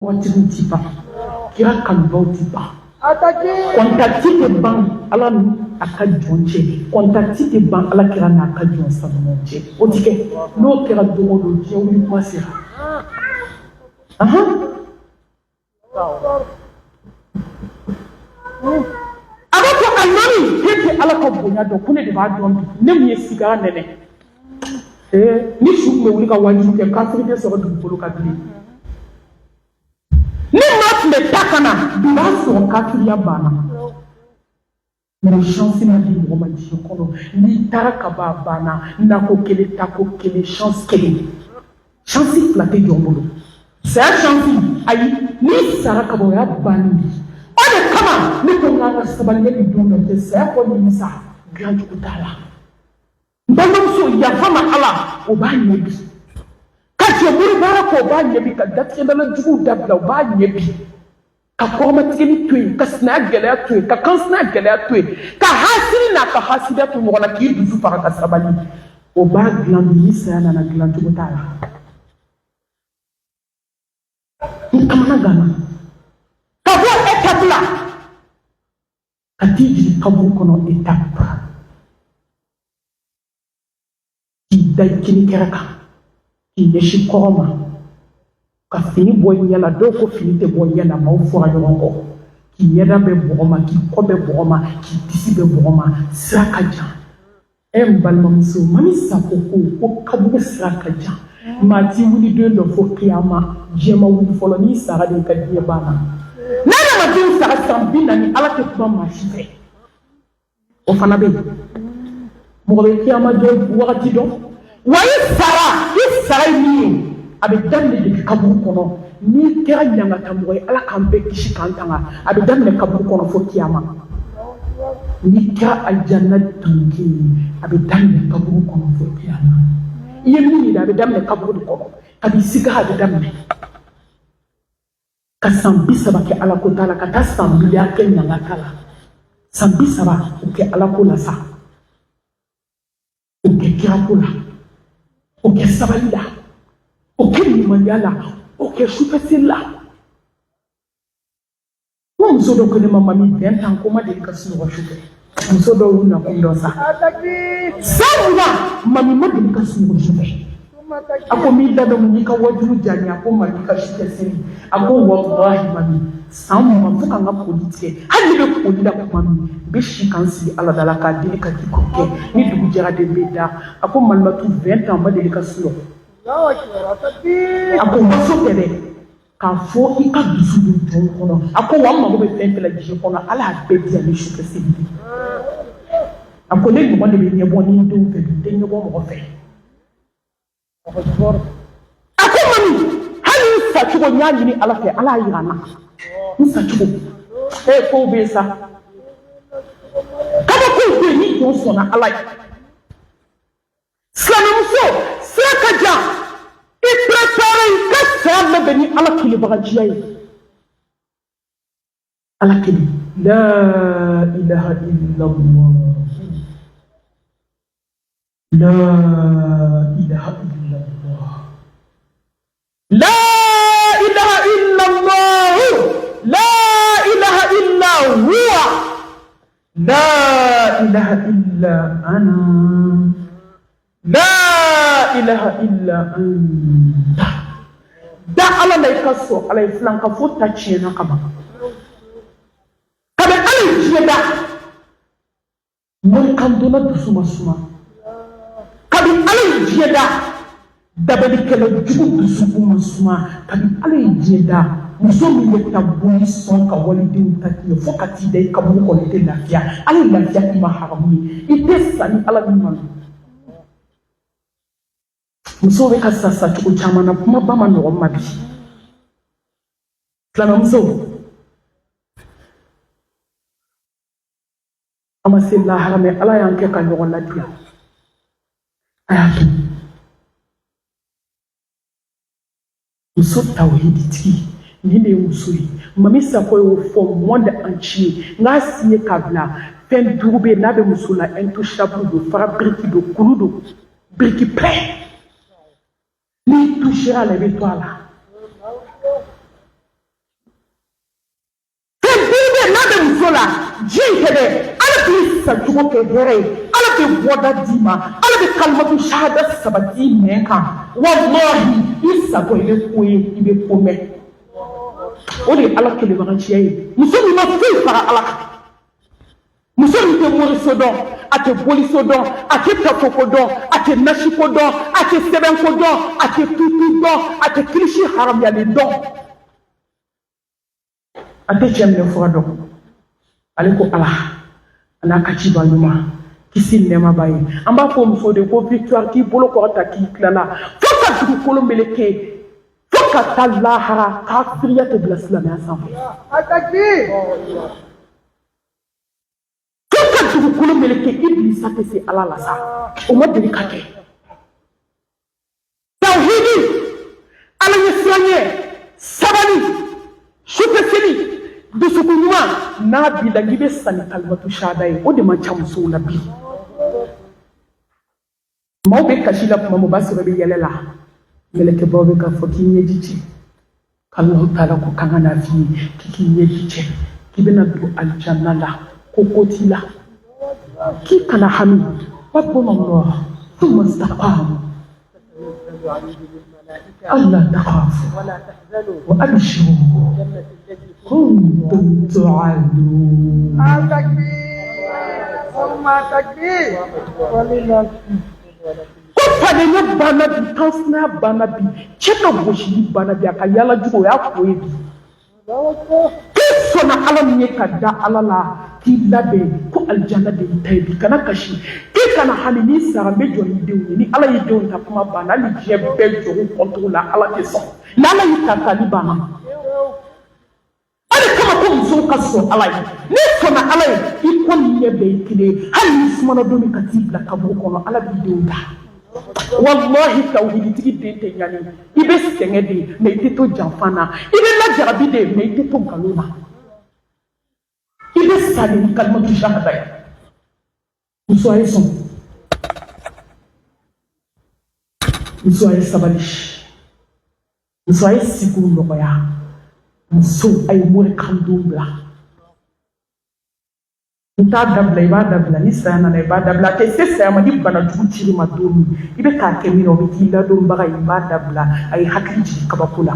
Waatiw ti ban, kira kanubaw ti ban, contact tɛ ban Ala ni a ka jɔn cɛ, contact tɛ ban Ala kira n'a ka jɔn sanumanw cɛ. O ti kɛ. N'o kɛra don o don, diɲɛ wuli kuma sera. Ahan, a b'a fɔ a nɔni k'e tɛ Ala ka bonya dɔn, ko ne de b'a dɔn bi, ne min ye sigara nɛnɛ. Ee, ni su tun bɛ wuli ka wajibi kɛ, kafiri tɛ sɔrɔ dugukolo kan bilen. Ni maa tun bɛ taa ka na bi, b'a sɔrɔ kafiriya banna. Mais chance ma di mɔgɔ ma diɲɛ kɔnɔ. N'i taara ka ban, a banna. Nako kelen, tako kelen, chance kelen, chance fila tɛ jɔn bolo. Saya chance, ayi. N'i sara ka ban, o y'a bannen de ye. O de kama ne ko n k'an ka sabali ne ni don dɔ cɛ. Saya kɔ, nimisa dilancogo t'a la. N balimamuso, yafa ma Ala, o b'a ɲɛ bi. Ka jɛ mori baara kɔ, o b'a ɲɛ bi. Ka datigɛdala juguw dabila, o b'a ɲɛ bi. Ka kɔrɔmatigɛli to yen, ka sinaya gɛlɛya to yen, ka kansinaya gɛlɛya to yen, ka hasiri n'a ka hasidiya to ɲɔgɔn na, k'i dusu faga ka sabali, o b'a dilan bi. Ni saya nana, dilan cogo t'a la. N kamana ganna ka bɔ étape la ka t'i jigin kaburu kɔnɔ, étape k'i da i kini kɛrɛ kan, k'i ɲɛsin kɔrɔn ma, ka fini bɔ i ɲɛ la. Dɔw ko fini tɛ bɔ i ɲɛ la, maaw fɔra ɲɔgɔn kɔ. K'i ɲɛda bɛ bɔgɔ ma, k'i kɔ bɛ bɔgɔ ma, k'i disi bɛ bɔgɔ ma. Sira ka jan. E n balimamuso, Mami Sako ko ko kaburu sira ka jan. Maa t'i wuli don dɔ fo kiyama. Diɲɛ ma wuli fɔlɔ. N'i sara de, i ka diɲɛ banna. N'adamadenw sara san 40, Ala tɛ kuma maa si fɛ. O fana bɛ yen. Mɔgɔ bɛ kiyama jɔ wagati dɔn wa? I sara, i sara ye min ye, a bɛ daminɛ depuis kaburu kɔnɔ. N'i kɛra ɲangata mɔgɔ ye, Ala k'an bɛɛ kisi k'an tanga, a bɛ daminɛ kaburu kɔnɔ fo kiyama. N'i kɛra alijanna tanke ye, a bɛ daminɛ kaburu kɔnɔ fo kiyama. I ye min ye, a bɛ daminɛ kaburu de kɔnɔ. Kabi siga, a bɛ daminɛ ka san 30 kɛ Ala ko t'a la, ka taa san miliyari kɛ ɲangata la. San 30 o kɛ Ala ko la sa, o kɛ kira ko la, o kɛ sabali la, o kɛ ɲumanya la, o kɛ sufɛseli la. N muso dɔ ko ne ma: "Mami, bɛn tan ko ma deli ka sunɔgɔ su fɛ." Muso dɔw y'u nakun dɔn sa. San 20, mami ma deli ka sunɔgɔ su fɛ. A ko n b'i ladamu n'i ka wajulu diya n ye. A ko mami ka sufɛ seli. A ko walahi mami, san 20, fo ka n ka koli tigɛ, hali ne bɛ koli la tuma min, n bɛ si ka n sigi Ala da la k'a deli ka jiko kɛ. Ni dugu jɛra de, n bɛ da. A ko malimatu, 20 ans, ma deli ka sunɔgɔ. A ko waso tɛ dɛ, k'a fɔ i ka dusu don jɔn kɔnɔ. A ko wa n mago bɛ fɛn fɛn la diɲɛ kɔnɔ, Ala y'a bɛɛ di yan ni sufɛ seli de. A ko ne ɲɔgɔn de bɛ ɲɛbɔ ni n denw fɛ bi, n tɛ ɲɛbɔ mɔgɔ fɛ. A ko mami, hali n sacogo, n y'a ɲini Ala fɛ, Ala y'a yira n na n sacogo. Ee, kow bɛ yen sa, kabakow bɛ yen ni jɔn sɔnna Ala ye. Silamɛmuso, sira ka jan. I préparé i ka saya labɛn ni Ala kelebagajiya ye. Ala kelen, la ilaha illallah, la ilaha illallah, la ilaha illallah, la ilaha illa huwa, la ilaha illa ana, la ilaha illa anta. Da Ala la, i ka sɔn Ala ye. Filan ka fo ta tiɲɛna ka ban. Kabi Ala ye diɲɛ da, morikan donna dusu ma suma. Kabi Ala ye diɲɛ da, dabalikɛla jugu dusukun ma suma. Kabi Ala ye diɲɛ da, muso min bɛ taa boli sɔn ka walidenw ta tiɲɛ fo ka t'i da i kaburu kɔnɔ, i tɛ lafiya. Ala ye lafiya k'i ma haramu ye. I tɛ sa ni Ala min ma. Musow bɛ ka sa sacogo caman na. Kumaba ma nɔgɔn ma bi. Silamɛmuso, an ma se lahara mɛ Ala y'an kɛ ka ɲɔgɔn ladiya. A y'a to muso tawhiditigi nin de ye muso ye. Mami Sako y'o fɔ monde entier. N k'a signé k'a bila. Fɛn duuru bɛ yen, n'a bɛ muso la, intouchable don, fara biriki don, kulu don, biriki plein. N'i touchera la, i bɛ to a la. dɔ la diɲɛ in tɛ dɛ, Ala b'i sacogo kɛ hɛrɛ ye, Ala bɛ bɔda d'i ma, Ala bɛ kalimatu shahada sabati i nɛn kan. Walahi, i satɔ i bɛ ko ye, i bɛ ko mɛn. O de ye Ala kelenbaganciya ye. Muso min ma foyi fara Ala kan, muso min tɛ moriso dɔn, a tɛ boliso dɔn, a tɛ tafoko dɔn, a tɛ nasiko dɔn, a tɛ sɛbɛnko dɔn, a tɛ tutu dɔn, a tɛ kilisi haramuyalen dɔn, a tɛ cɛ minɛ fura dɔn, ale ko Ala a n'a ka ciba ɲuman, kisi ni nɛɛma b'a ye. An b'a fɔ muso de ko victoire, k'i bolo kɔrɔta k'i tilala fo ka dugukolo meleke, fo ka taa lahara, kafiriya tɛ bila silamɛya sanfɛ. Fo ka dugukolo meleke, Ibilisa tɛ se Ala la sa, o ma deli ka kɛ. Tawhidi, Ala ɲɛ siranɲɛ, sabali, sufɛ seli, dusukun ɲuman, n'a b'i la k'i bɛ sa ni kalimatu shahada ye, o de man ca musow la bi. Maaw bɛ kasi la tuma min, o b'a sɔrɔ i bɛ yɛlɛ la. Mɛlɛkɛbaw bɛ k'a fɔ k'i ɲɛji cɛ, k'Alahu taala ko k'an ka n'a f'i ye k'i k'i ɲɛji cɛ, k'i bɛna don alijana la, ko ko t'i la, k'i kana hami. Rabbuna Allah thumma istaqamu alla takhafu wa abshiru kuntum tu'adun. Ko fadenya banna bi, kansinaya banna bi, cɛ ka gosili banna bi, a ka yala jugu o y'a ko ye bi. K'i sɔnna Ala min ye ka da Ala la, k'i labɛn ko alijana de y'i ta ye bi, kana kasi, k'i kana hami. N'i sara, n bɛ jɔ n'i denw ye. Ni Ala y'i denw ta, kuma banna. Hali diɲɛ bɛɛ jɔr'u kɔntogo la, Ala tɛ sɔn. Ni Ala y'i ta, tali banna. Ale kama ko musow ka sɔn Ala ye. N'i sɔnna Ala ye, i kɔ n'i ɲɛ bɛɛ ye kelen ye. Hali n'i sumana don min ka t'i bila kaburu kɔnɔ, Ala b'i denw ta. Walahi, tawhiditigi den tɛ ɲani. I bɛ sɛgɛn de, mais i tɛ to janfa na. I bɛ lajarabi de, mais i tɛ to nkalon na. I bɛ sa de ni kalimatu shahada ye. Muso, a ye sɔn. Muso, a ye sabali. Muso, a ye sigiw nɔgɔya. Muso, a ye morikan don bila. N t'a dabila, i b'a dabila. Ni saya nana, i b'a dabila. A tɛ se saya ma, ni bana jugu cir'i ma don min, i bɛ k'a kɛ min na, o bɛ k'i ladonbaga ye, i b'a dabila. A ye hakili jigin kabako la.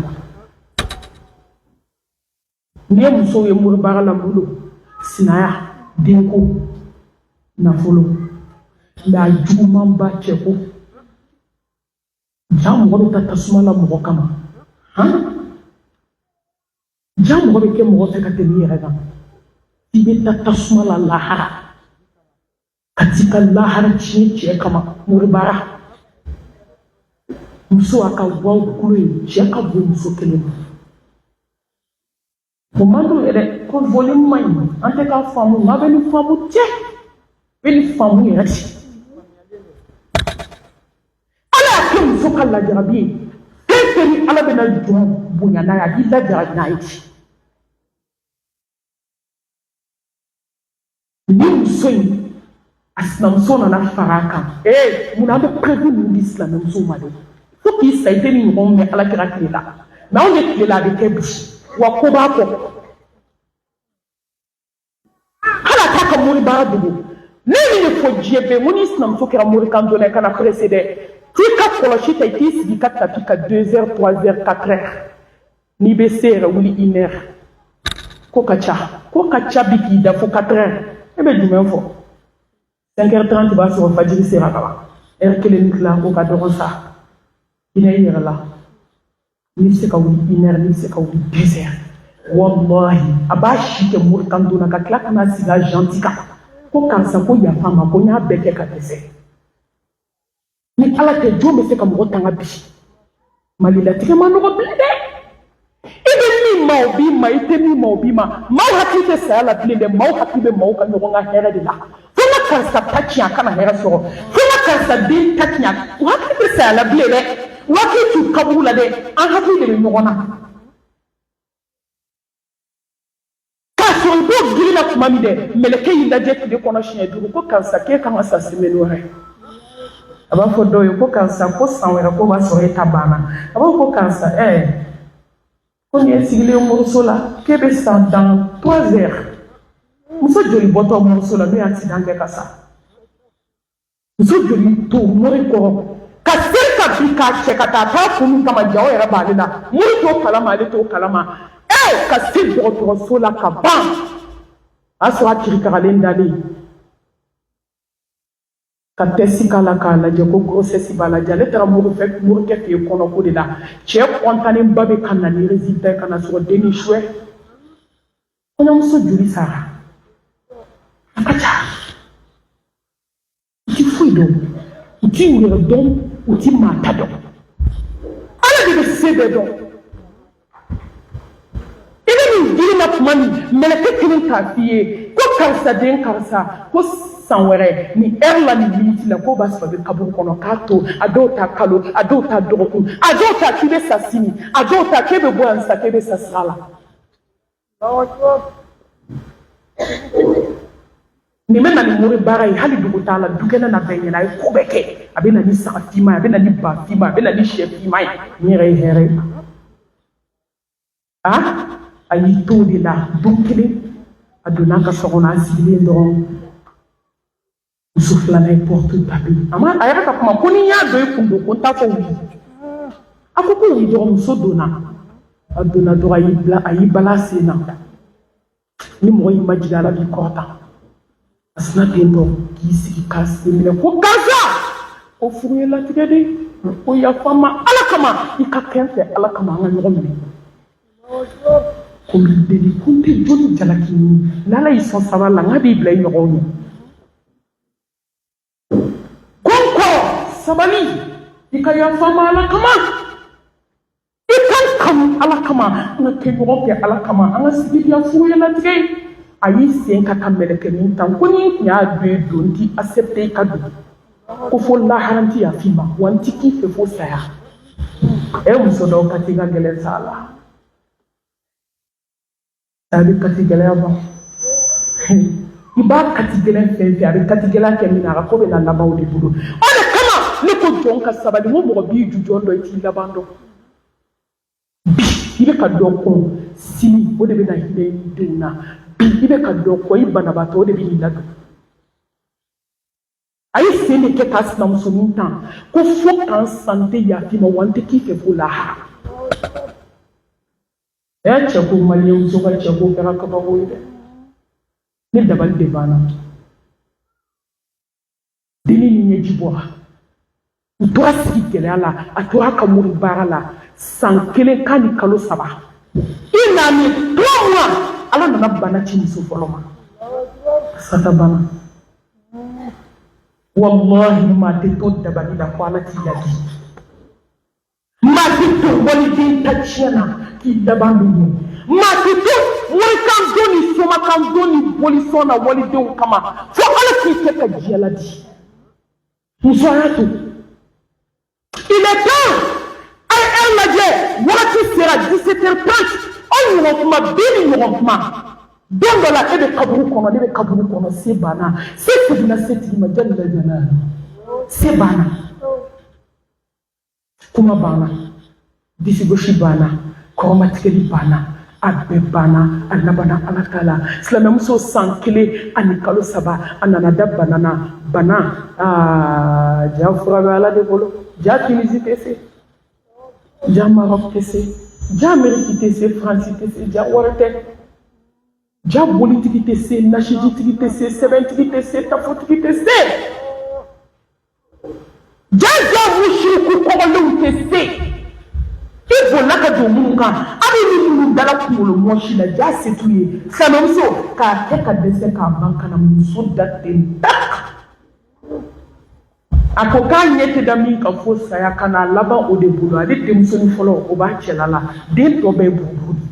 N'i ye musow ye moribaara la, mun don? Sinaya, denko, nafolo. Mais a jugumanba, cɛko. Ja mɔgɔ bɛ taa tasuma la mɔgɔ kama, han. Ja mɔgɔ bɛ kɛ mɔgɔ fɛ ka tɛmɛ i yɛrɛ kan. I bɛ taa tasuma la lahara ka t'i ka lahara tiɲɛ cɛ kama, moribaara. Muso, a ka bɔ aw kulo ye, cɛ ka bon muso kelen ma. O man d'u ye dɛ, ko volume man ɲi. An tɛ k'a faamu, nka bɛ nin faamu cɛ, bɛ nin faamu yɛrɛ ci. Ala y'a kɛ muso ka lajarabi ye. Fɛn fɛn ni Ala bɛna jɔn bonya n'a ye, a b'i lajarabi n'a ye ci. Ni muso in, a sinamuso nana fara a kan. Ee, munna an bɛ preuve ninnu di silamɛmusow ma dɛ? Fo k'i sa, i tɛ nin ɲɔgɔn mɛn Ala kira tile la. Mais anw de tile la, a bɛ kɛ bi wa, ko b'a kɔ. Hali a t'a ka mori baara dogo. Ne ye nin de fɔ diɲɛ bɛɛ, n ko n'i sinamuso kɛra morikan donna ye, kana pressé dɛ. T'i ka kɔlɔsi ta, i t'i sigi ka tapis kan 2 heures, 3 heures, 4 heures. N'i bɛ se yɛrɛ, wuli 1 heure. Ko ka ca, ko ka ca bi k'i da fo 4 heures. E bɛ jumɛn fɔ? 5 heures 30 b'a sɔrɔ fajiri sera ka ban. Heure kelen ni tila, o ka dɔgɔn sa. Hinɛ i yɛrɛ la. N'i bɛ se ka wuli 1 heure, n'i bɛ se ka wuli 2 heures, wallahi, a b'a si kɛ morikan donna ka tila ka na sigi a janti kan ko karisa, ko yafa ma, ko n y'a bɛɛ kɛ ka dɛsɛ. Ni Ala tɛ, jɔn bɛ se ka mɔgɔ tanga bi? Mali latigɛ ma nɔgɔ bilen dɛ. I bɛ min ma, o b'i ma. I tɛ min ma, o b'i ma. Maaw hakili tɛ saya la bilen dɛ. Maaw hakili bɛ maaw ka ɲɔgɔn ka hɛrɛ de la. Fo n ka karisa ta tiɲɛ, a kana hɛrɛ sɔrɔ. Fo n ka karisa den ta tiɲɛ. U hakili tɛ saya la bilen dɛ. U hakili t'u kaburu la dɛ. An hakili de bɛ ɲɔgɔn na. K'a sɔrɔ i b'o girin na tuma min dɛ, mɛlɛkɛ y'i lajɛ tile kɔnɔ siɲɛ 5 ko karisa, k'e kan ka sa semaine wɛrɛ. A b'a fɔ dɔw ye ko karisa, ko san wɛrɛ ko b'a sɔrɔ e ta banna. A b'a fɔ ko karisa, ko nin ye sigilen moriso la, k'e bɛ sa dans 3 heures. Muso joli bɔtɔ muso la n'o ye accident kɛ ka sa? Muso joli to mori kɔrɔ ka seri ka bin k'a cɛ ka taa taa kun min kama, jaw yɛrɛ b'ale la, mori t'o kalama, ale t'o kalama. Ee, ka se dɔgɔtɔrɔso la ka ban, a y'a sɔrɔ a kirikagalen dalen, ka test k'a la k'a lajɛ ko grossesse b'a la. Ale taara morikɛ fɛ yen kɔnɔko de la. Cɛ kɔntanenba bɛ ka na ni résultat ye, ka na sɔrɔ den ni suɛ. Kɔɲɔmuso joli sara? A ka ca. U ti foyi dɔn, u ti u yɛrɛ dɔn, u ti maa ta dɔn. Ala de bɛ se bɛɛ dɔn. I bɛ nin girin na tuma min, mɛlɛkɛ kelen k'a f'i ye ko karisa den karisa, ko san wɛrɛ nin heure la, nin minute la, k'o b'a sɔrɔ i bɛ kaburu kɔnɔ. K'a to a dɔw ta kalo, a dɔw ta dɔgɔkun, a dɔw ta k'i bɛ sa sini, a dɔw ta k'e bɛ bɔ yan sisan k'e bɛ sa sira la. Nin bɛ na ni mori baara ye, hali dugu t'a la, dukɛnɛ na bɛɛ ɲɛna, a ye ko bɛɛ kɛ. A bɛ na ni saga finman ye, a bɛ na ni ba finman, a bɛ na ni sɛ finman ye. Nin yɛrɛ ye hɛrɛ ye. A a y'i to o de la. Don kelen, a donna a ka so kɔnɔ, a sigilen dɔrɔn, muso filanan ye porte taper. A ma a yɛrɛ ka kuma ko ni n y'a dɔn i kun don, ko n t'a fɔ oui. A ko ko oui dɔrɔn, muso donna. A donna dɔrɔn, a y'i bila, a y'i bala sen na. Ni mɔgɔ y'i majigin, Ala b'i kɔrɔta. A sina ten tɔ k'i sigi k'a sen minɛ ko karisa, ko furu ye latigɛ de, ko yafa n ma Ala kama, i ka kɛ n fɛ Ala kama, an ka ɲɔgɔn minɛ, ko n b'i deli, ko n tɛ joli jalaki ɲini, n'Ala y'i sɔn sabali la, n k'a b'i bila i ɲɔgɔnw ɲɛ. Ko n kɔrɔ, sabali, i ka yafa n ma Ala kama, i ka n kanu Ala kama, an ka kɛ ɲɔgɔn fɛ Ala kama, an ka sigi diya, furu ye latigɛ ye. A y'i sen ka ka mɛlɛkɛnin tan ko ni n tun y'a don i don, n t'i accepté i ka don, ko fo lahara n ti yafa i ma, wa n ti k'i fɛ fo saya. E, muso dɔw kati ka gɛlɛn sa la, a bɛ kati gɛlɛya ban. I b'a kati gɛlɛn fɛn fɛn, a bɛ kati gɛlɛya kɛ min na, a ka ko bɛ na laban o de bolo. O de kama ne ko jɔn ka sabali. N ko mɔgɔ b'i ju jɔn dɔ, i t'i laban dɔn. Bi i bɛ ka dɔ kɔn, sini o de bɛ na hinɛ i denw na. Bi i bɛ ka dɔ kɔn i banabaatɔ, o de bɛ n'i ladon. A ye sen de kɛ k'a sinamusonin tan ko fo k'an san, n tɛ yafa i ma, wa n tɛ k'i fɛ fo lahara. Ɛ, cɛ ko maliyɛnmuso ka cɛ ko kɛra kabako ye dɛ. Ne dabali de banna. Denni ni ɲɛji bɔra. U tora sigi gɛlɛya la, a tora a ka mori baara la san kelen k'a ni kalo 3, i naani, 3 mois. Ala nana bana ci muso fɔlɔ ma, sata bana. Wallahi, maa tɛ to dabali la ko Ala t'i ladi. Maa tɛ to waliden ta tiɲɛ na k'i laban bɛ ɲɛ. Maa tɛ to warikan don ni somakan don ni bolisɔn na walidenw kama fo Ala k'i kɛ ka diɲɛ ladi. Muso, a y'a to, il est temps. A ye heure lajɛ, wagati sera 17h30. Aw ɲɔgɔn kuma bi ni ɲɔgɔn kuma, don dɔ la e bɛ kaburu kɔnɔ, ne bɛ kaburu kɔnɔ. Se banna, se seginna se tigi ma. Jali la jala, se banna, kuma banna, disigosi banna, kɔrɔmatigɛli banna, a bɛɛ banna, a labanna Ala ta la. Silamɛmuso, san kelen ani kalo 3, a nana da bana na. Bana aa, ja fura bɛ Ala de bolo. Ja Tunisie tɛ se, ja Maroc tɛ se, ja Amérique tɛ se, Faransi tɛ se, ja wari tɛ, ja bolitigi tɛ se, nasijitigi tɛ se, sɛbɛntigi tɛ se, tafotigi tɛ se, ja ja musiriku kɔgɔlenw tɛ se. I bolila ka don minnu kan, hali ni minnu dala kunkolo mɔsi la, ja se t'u ye. Silamɛmuso k'a kɛ ka dɛsɛ k'a ban, ka na muso da ten tak. A ko k'a ɲɛ tɛ da min kan fo saya, ka n'a laban o de bolo. Ale denmusonin fɔlɔ, o b'a cɛla la, den tɔ bɛɛ ye buruburu de.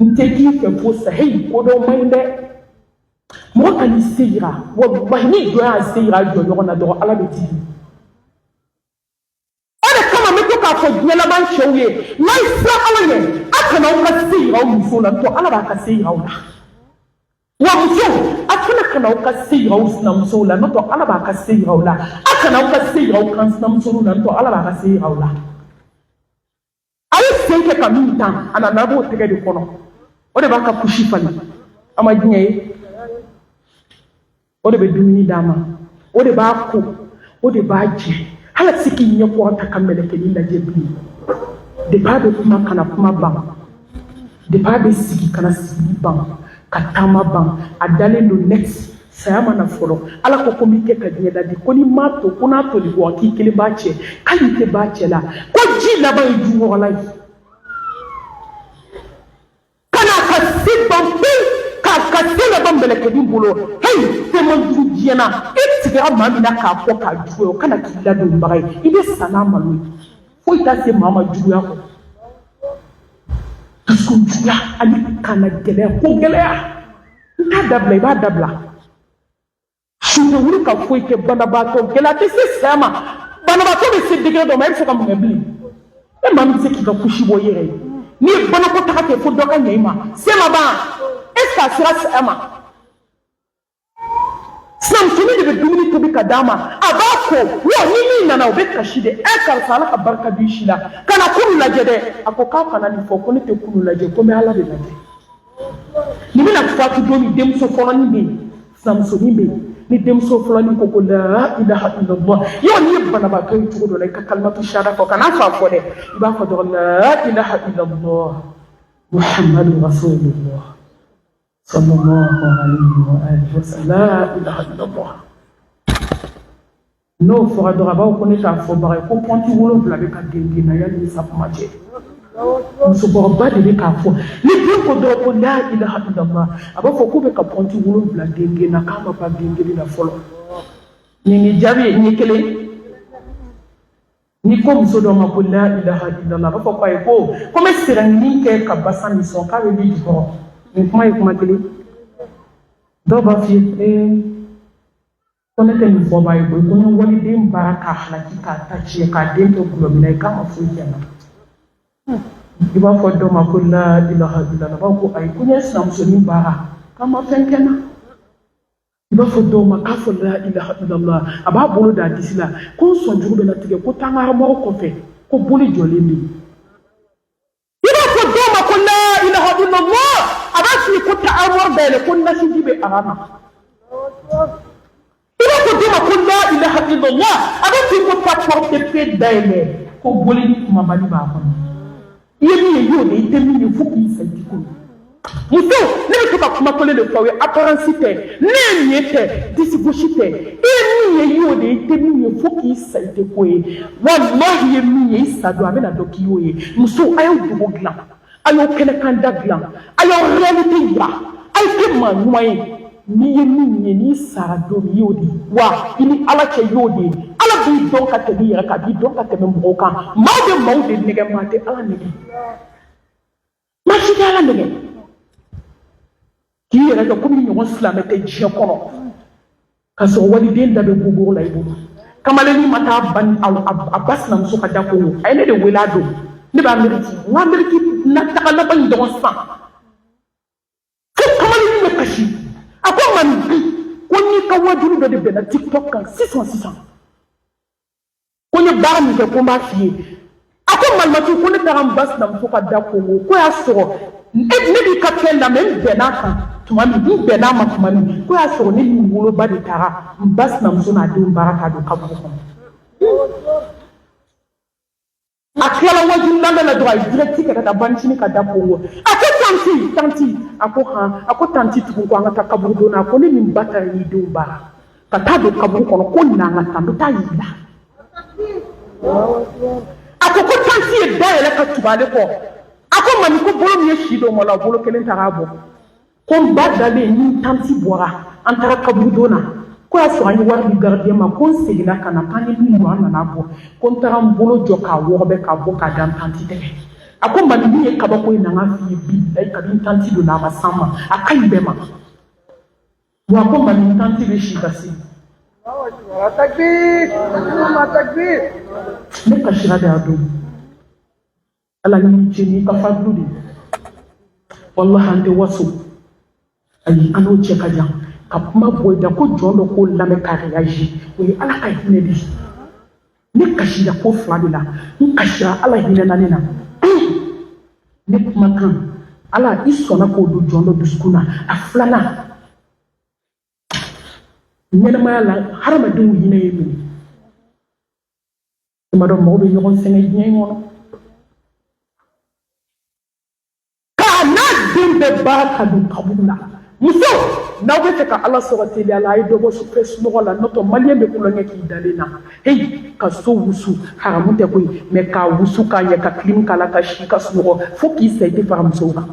N tɛ k'i fɛ fo sa. Heyi, ko dɔ man ɲi dɛ. Mɔgɔ ka n'i se yira, wallahi, ni jɔn y'a se yira a jɔ ɲɔgɔn na dɔrɔn, Ala bɛ t'i. O de kama n bɛ to k'a fɔ diɲɛ laban cɛw ye, n'a ye siran Ala ɲɛ, a kana aw ka se yira aw musow la, n'o tɛ Ala b'a ka se yira aw la. Wa musow, a fana kana aw ka se yira aw sinamusow la, n'o tɛ Ala b'a ka se yira aw la. A kana aw ka se yira aw kan sinamusow la, n'o tɛ Ala b'a ka se yira aw la. A ye sen kɛ ka min tan, a nana b'o tɛgɛ de kɔnɔ. O de b'a ka kusi falen, a ma diɲɛ ye. O de bɛ dumuni d'a ma, o de b'a ko, o de b'a jɛ. Hali a tɛ se k'i ɲɛ kɔrɔta ka mɛlɛkɛnin lajɛ bilen. Depuis a bɛ kuma ka na kuma ban, depuis a bɛ sigi ka na sigili ban, ka taama ban, a dalen don net. Saya ma na fɔlɔ. Ala ko ko n b'i kɛ ka diɲɛ ladi, ko n'i m'a to, ko n'a toli kɔ, k'i kelen b'a cɛ, k'ale tɛ b'a cɛ la, ko ji laban ye jukɔrɔla ye. Ka n'a ka se ban pewu, k'a ka se laban mɛlɛkɛnin bolo. Heyi, fɛn man jugu diɲɛ na, i tigɛra maa min na k'a fɔ k'a juguya, o kana k'i ladonbaga ye. I bɛ sa n'a malo ye. Foyi t'a se maa ma juguya kɔ. Dusukun juguya ani kana gɛlɛya, ko gɛlɛya, n t'a dabila, i b'a dabila. Su tɛ wuli ka foyi kɛ. Banabaatɔ gɛlɛya tɛ se saya ma. Banabaatɔ bɛ se degré dɔ ma, e bɛ se ka mun kɛ bilen? E maa min bɛ se k'i ka kusi bɔ i yɛrɛ ye, n'i ye banakɔtaga kɛ fo dɔ ka ɲɛ i ma, se ma ban. Est ce que a sera saya ma? Sinamusonin de bɛ dumuni tobi ka d'a ma, a b'a ko wa ni min nana, o bɛ kasi de. Ɛ, karisa, Ala ka barika b'i si la, ka na kunu lajɛ dɛ. A ko k'a kana nin fɔ, ko ne tɛ kunu lajɛ, ko n bɛ Ala de lajɛ. Nin bɛna fatu don min, denmuso fɔlɔnin bɛ yen, sinamusonin bɛ yen. Ni denmuso fɔlɔnin ko la ilaha illallah, yɔrɔ n'i ye banabaatɔ ye cogo dɔ la, i ka kalimatu shahada fɔ, kan'a fɔ a fɔ dɛ, i b'a fɔ dɔrɔn: la ilaha illallah Muhammadu rasulullah sallallahu alayhi wa alihi wa sallam, la ilaha illallah. N'o fɔra dɔrɔn, a b'a fɔ ko ne t'a fɔbaga ye, ko pɔnti 7 bɛ ka gengen na yanni ni sa kuma cɛ. Musokɔrɔba de bɛ k'a fɔ. Ni den ko dɔrɔn ko la ilaha illallah, a b'a fɔ k'u bɛ ka pɔnti 7 gengen na, k'a ma ban gengeni na fɔlɔ. Nin ni jaabi ye nin ye kelen. N'i ko muso dɔ ma ko la ilaha illallah, a b'a fɔ ko ayi, ko n bɛ sɛrɛnin kɛ ka basa min sɔn, k'a bɛ min jukɔrɔ. Nin kuma ye kuma kelen. Dɔw b'a f'i ye ee, ko ne tɛ nin fɔbaa ye koyi, ko n ye waliden baara k'a halaki, k'a ta tiɲɛ, k'a den kɛ gulɔmina ye, k'a ma foyi kɛ n na. I b'a fɔ dɔ ma ko la ilaha illallah, a b'a fɔ ko ayi, ko n ye sinamusonin baara, k'a ma fɛn kɛ n na. I b'a fɔ dɔw ma k'a fɔ la ilaha illallah, a b'a bolo da a disi la, ko n sɔnjugu bɛna tigɛ, ko taa n ka armoire kɔfɛ, ko boli jɔlen bɛ yen. I b'a fɔ dɔw ma ko la ilaha illallah, a b'a f'i ye ko taa armoire dayɛlɛ, ko nasiji bɛ aran na. I b'a fɔ dɔw ma ko la ilaha illallah, a b'a f'i ye ko taa porte dayɛlɛ, ko boli ni kumabali b'a kɔnɔ. I ye min ye, i y'o de, i tɛ min ye, fo k'i sa, i ti ko. Muso, ne bɛ to ka kuma kelen de fɔ aw ye: apparence tɛ, ne ye nin ye tɛ, disigosi tɛ. I ye min ye, i y'o de, i tɛ min ye, fo k'i sa, i tɛ ko ye. Walahi, i ye min ye, i sa don, a bɛna dɔn k'i y'o ye. Muso, a y'aw dogo dilan, a y'aw kɛnɛkan da dilan, a y'aw réalité yira, a ye kɛ maa ɲuman ye. N'i ye min ye, n'i sara don min, i y'o de ye wa i ni Ala cɛ, i y'o de ye. Ala b'i dɔn ka tɛmɛ i yɛrɛ kan, a b'i dɔn ka tɛmɛ mɔgɔw kan. Maaw bɛ maaw de nɛgɛ, maa tɛ Ala nɛgɛ, maa si tɛ Ala nɛgɛ. K'i yɛrɛ kɛ komi ɲɔgɔn silamɛ tɛ diɲɛ kɔnɔ, ka sɔrɔ waliden da bɛ gogoro la i bolo. Kamalennin ma taa ba a ba sinamuso ka da kongo, a ye ne de wele a don. Ne bɛ Ameriki, n ko Ameriki na taga laban in dɔrɔn sisan, fo kamalennin bɛ kasi. A ko ma bi ko n'i ka wajulu dɔ de bɛnna TikTok kan sisan sisan, ko n ye baara min kɛ, ko n b'a f'i ye. A ko malimatu, ko ne taara n ba sinamuso ka da kongo, ko y'a sɔrɔ ne b'i ka fɛn lamɛn, n bɛnn'a kan tuma min, n bɛnn'a ma tuma min, ko y'a sɔrɔ ne ni n woloba de taara n ba sinamuso n'a denw baara k'a don kaburu kɔnɔ. A tilala wajulu lamɛn la dɔrɔn, a ye direct kɛ ka taa banicinin ka da kongo. A ko tanti, tanti, a ko han, a ko tanti tugun, ko an ka taa kaburu don na. A ko ne ni n ba taara n'i denw baara ka taa don kaburu kɔnɔ, ko na an ka taa, n bɛ taa yir'i la. A ko ko tanti ye da yɛlɛ ka tugu ale kɔ. A ko mami, ko bolo min ye si dɔ ma la, o bolo kelen taara bɔ. Ko n ba dalen ni n tanti bɔra, an taara kaburudon na, ko y'a sɔrɔ an ye wari di gardien ma, ko n seginna ka na, k'an ye min don, an nana bɔ, ko n taara n bolo jɔ k'a wɔgɔbɛ k'a bɔ k'a da n tanti tɛgɛ. A ko mami, min ye kabako ye, na n k'a f'i ye, bilayi, kabi n tanti donna, a ma s'an ma, a ka ɲi bɛɛ ma wa. Ko mami, n tanti bɛ si ka se. Takbir! Takbir! Ne kasira de a don. Ala ni ce n'i ka fadulu de, wallahi, an tɛ waso. Ayi, an n'o cɛ ka jan. Ka kuma bɔ i da ko jɔn dɔ k'o lamɛn ka réagir, o ye Ala ka hinɛ de ye. Ne kasira ko fila de la. N kasira, Ala hinɛna ne na. Ne kumakan Ala, i sɔnna k'o don jɔn dɔ dusukun na. A filanan, ɲɛnamaya la, hadamadenw hinɛ ye minɛ. I m'a dɔn, mɔgɔw bɛ ɲɔgɔn sɛgɛn diɲɛ in kɔnɔ. K'a n'a den bɛɛ baara ka don kaburu la. Muso, n'aw bɛ fɛ ka Ala sɔrɔ teliya la, a ye dɔ bɔ sufɛ sunɔgɔ la. N'o tɛ, maliyɛn bɛ kulonkɛ k'i dalen na. Heyi, ka so wusu haramu tɛ koyi, mɛ k'a wusu k'a ɲɛ, ka clim k'a la, ka si ka sunɔgɔ fo k'i sa, i tɛ fara musow kan.